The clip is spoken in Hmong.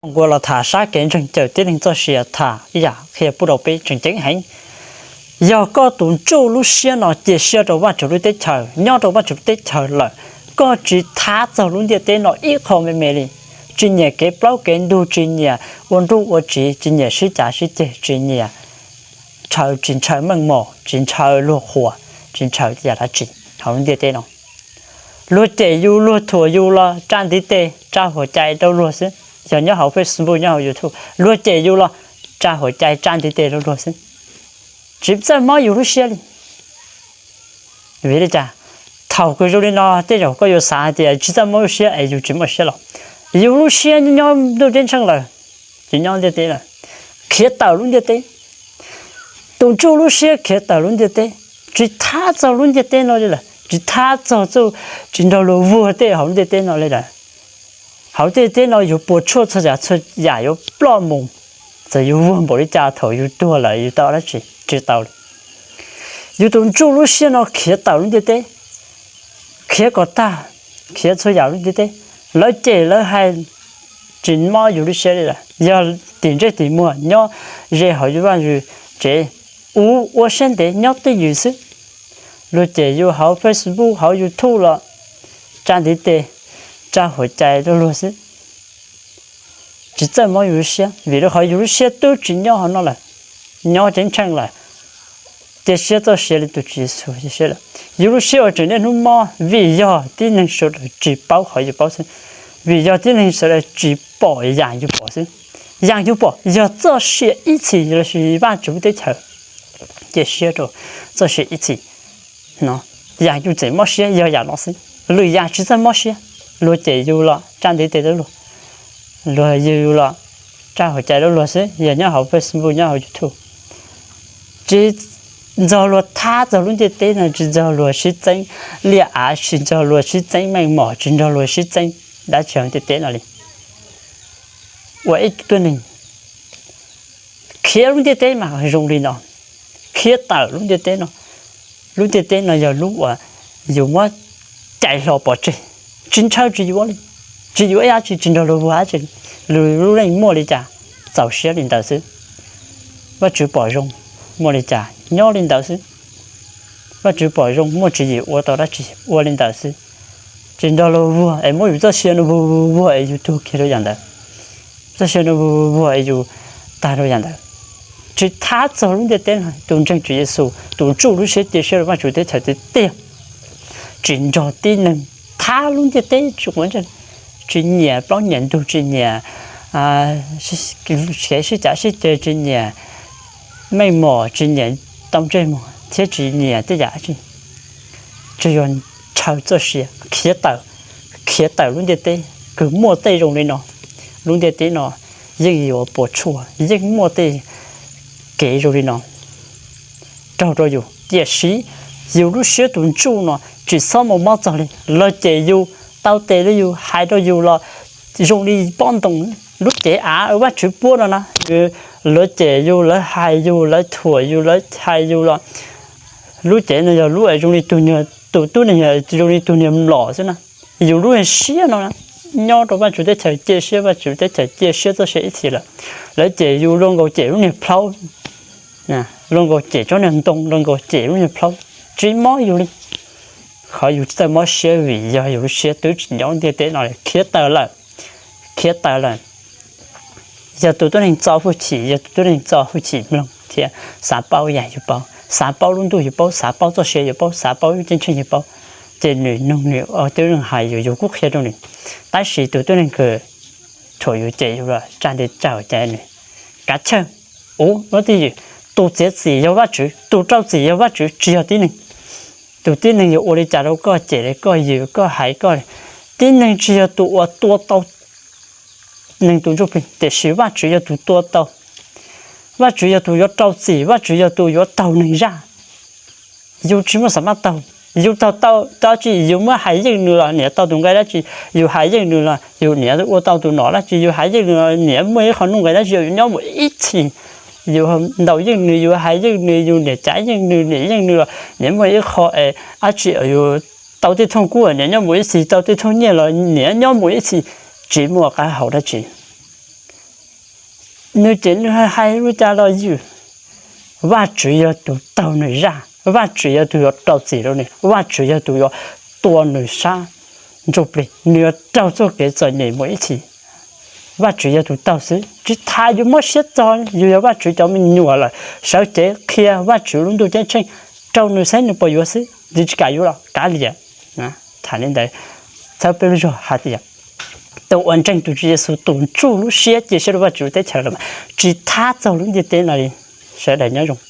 Nkuas los tham sab kev ntseeg cawm tib neeg txoj sia tham ib yam qhia pub rau peb tseem ceeb heev. Yog koj tus ntsuj lub siab no cia siab rau Vajtswv lub teb chaws, nyob rau Vajtswv lub teb chaws lawm, koj tsis thab txog lub ntiaj teb no ib qho me me li. Tsis nyiam kev plaub kev ntug, tsis nyiam ua nruj ua tsiv, tsis nyiam sib cav sib ceg, tsis nyiam ntshaw, tsis ntshaw meej mom, tsis ntshaw luag qhuas, tsis ntshaw yam dab tsi hauv lub ntiaj teb no. Luag cem yus, luag thuam yus los tsa ntiv tes, tsa huam cai rau luag xwb. Yog nyob hauv Facebook, nyob hauv YouTube, luag cem yus los tsa huam cai, tsa ntiv tes rau luag xwb. Tsis txawj mob yus lub siab li. Vim li cas? Thaum kws zoo li no tej zaum koj yuav xav hais tias tsis txawj mob lub siab es yus tsis muaj siab los. Yus lub siab nyob ntuj ceeb tsheej lawm, tsis nyob ntiaj teb lawm, khiav tawm lub ntiaj teb. Tus ntsuj lub siab khiav tawm lub ntiaj teb, tsis thab txog lub ntiaj teb no li lawm, tsis thab txog txuj, tsis nrog luag vuag tej hauv lub ntiaj teb no li lawm. Hauv ntiaj teb no yus puas tshuaj txhua yam txhua yam yuav ploj mus. Txawm yus vuag npaum li cas thaum yus tuag lawm yus tau dab tsi? Tsis tau li. Yus tus ntsuj lub siab no khiav tawm lub ntiaj teb, khiav kom tag, khiav txhua yam lub ntiaj teb. Lawv cem lawv hais tsis mob yus lub siab li lawm. Yog tim ntsej tim muag nyob ze hauv yus vaj yus tsev, ua siab ntev nyob twj ywm xwb. Luag cem yus hauv Facebook, hauv YouTube los tsa ntiv tes, tsa huam cai rau luag xwb. Tsis txawj mob yus lub siab, vim rau qhov yus lub siab twb tsis nyob hauv no lawm, nyob ceeb tsheej lawm, cia siab txoj sia li tus Tswv Yexus cia siab lawm. Yus lub siab uas tseem niaj hnub mob vim yog tib neeg sawv daws tsis paub qhov yus paub xwb, vim yog tib neeg sawv daws tsis pom yam yus pom xwb. Yam yus pom yog txoj sia ib txhis lossis Vajtswv lub teb chaws cia siab rau txoj sia ib txhis no. Yam yus tseem mob siab yog yam no xwb, lwm yam tsis txawj mob siab. Luag cem yus los tsa ntiv tes rau luag, luag yws yus los tsa huam cai rau luag xwb, yog nyob hauv Facebook, nyob hauv YouTube. Tsis nrog luag thab txog lub ntiaj teb no, tsis nrog luag sib txeeb liaj av, tsis nrog luag sib txeeb meej mom, tsis nrog luag sib txeeb dab tsi hauv ntiaj teb no li. Ua ib tug tuab neeg khiav lub ntiaj teb mas zoo li no, khiav tawm lub ntiaj teb no. Lub ntiaj teb no yog lub uas yus muab cais hlo pov tseg, tsis ntshaw tsis yuav li, tsis yuav ib yam tsi, tsis nrog luag vuag dab tsi, lub neej muaj li cas txaus siab li ntawd xwb. Vajtswv pom zoo muaj li cas nyob li ntawd xwb. Vajtswv pom zoo muaj tswv yim ua tau dab tsi ua li ntawd xwb. Tsis nrog luag vuag es muab yus txoj sia no vuag vuag es yus tuag kiag rau yam ntawd, txoj sia no vuag vuag es yus tag rau yam ntawd. Tsis thab txog lub ntiaj teb no, tus ntseeg Tswv Yexus tus ntsuj lub siab cia siab rau Vajtswv teb chaws tiag tiag, tsis nrog tib neeg thab lub ntiaj teb, tsis nyiam plaub nyiam ntug, tsis nyiam kev sib cav sib ceg, tsis nyiam meej mom, tsis nyiam tau ntsej muag thiab tsis nyiam tej yam dab tsi. Tsuas yog ntshaw txoj sia khiav tawm, khiav tawm lub ntiaj teb kws muaj tej zoo li no. Lub ntiaj teb no yeej yuav puas tsuaj, yeej muaj tej kev zoo li no raug rau yus, tiam sis yus lub siab tus ntsuj no tsis txhob mus mob txog li. Luag cem yus, tau tes rau yus, hais rau yus los zoo li pob ntoo. Lub cev av uas Vajtswv puab no na, luag cem yus, lawv hais yus, lawv thuam yus, lawv hais yus los lub cev no yog lub zoo li tus, tus tub neeg zoo li tus niag mlom xwb na. Yus lub siab no nyob rau Vajtswv teb chaws cia siab, Vajtswv teb chaws cia siab txoj sia ib txhis lawm. Lawv cem yus, luag nkaus cem lub niag plhaub, luag nkaus cem tsob niag ntoo, luag nkaus cem lub niag plhaub, tsis mob yus li. Qhov yus tsis txawj mob siab vim yog yus lub siab twb tsis nyob ntiaj teb no li, khiav tawm lawm, khiav tawm lawm. Yog tus tuab neeg txo hwj chim, yog tus tuab neeg txo hwj chim mloog thiab xav paub yam yus paub, xav paub lub ntuj yus paub, xav paub txoj sia yus paub, xav paub lub ceeb tsheej yus paub, ces nws nug, nws ua tib neeg hais yus, yus kuj qhia rau nws. Tab sis tus tuab neeg kws thuam yus cem yus los tsa ntiv tes tsa huam cai nws, kav chawj. Ub, ua twj ywm, tus txiav txim yog Vajtswv, tus rau txim yog Vajtswv, tsis yog tib neeg. Tus tib neeg yuav ua li cas rau koj, cem li koj, yws koj, hais koj li. Tib neeg tsis yog tus uas tua tau neeg tus ntsuj plig, tiam sis Vajtswv yog tus tua tau. Vajtswv yog tus yuav rau txim, Vajtswv yog tus yuav taug neeg zaj. Yus tsis muaj xam maj taug. Yus taug tau dab tsi? Yus muab hais yeej nws los niam tau tus nqe dab tsi? Yus hais yeej nws los yus niam ua tau tus nom dab tsi? Yus hais yeej nws los niam muaj ib qho nuj nqes dab tsi? Yus nyob mus ib txhis yus ntaus yeej nws, yus hais yeej nws, yus niam cav yeej nws, niam yeej nws los niam muaj ib qho es dab tsi, yus tau tej thooj kub, niam nyob mus ib txhis, tau tej thooj nyiaj los niam nyob mus ib txhis, tsis muaj qab hau dab tsi. Nws ces nws hais lus cas los ywm, Vajtswv yog tus taug nws zaj, Vajtswv yog tus yuav rau txim rau nws, Vajtswv yog tus yuav tua nws sab ntsuj plig, nws yuav raug txoj kev txom nyem mus ib txhis. Vajtswv yog tus taug xwb, tsis tas yus muab siab txog, yus yog Vajtswv cov me nyuam lawm, sawv cev qhia Vajtswv lub ntuj ceeb tsheej rau nws saib nws puas yuav xwb, nws tsis kam yuav los kav liam. Tham li ntawd, txhawb peb lub zog hais tias tus uas ntseeg tus Tswv Yexus, tus ntsuj lub siab cia siab rau Vajtswv lub teb chaws lawm, tsis thab txog lub ntiaj teb no li. Sawv daws nyob zoo.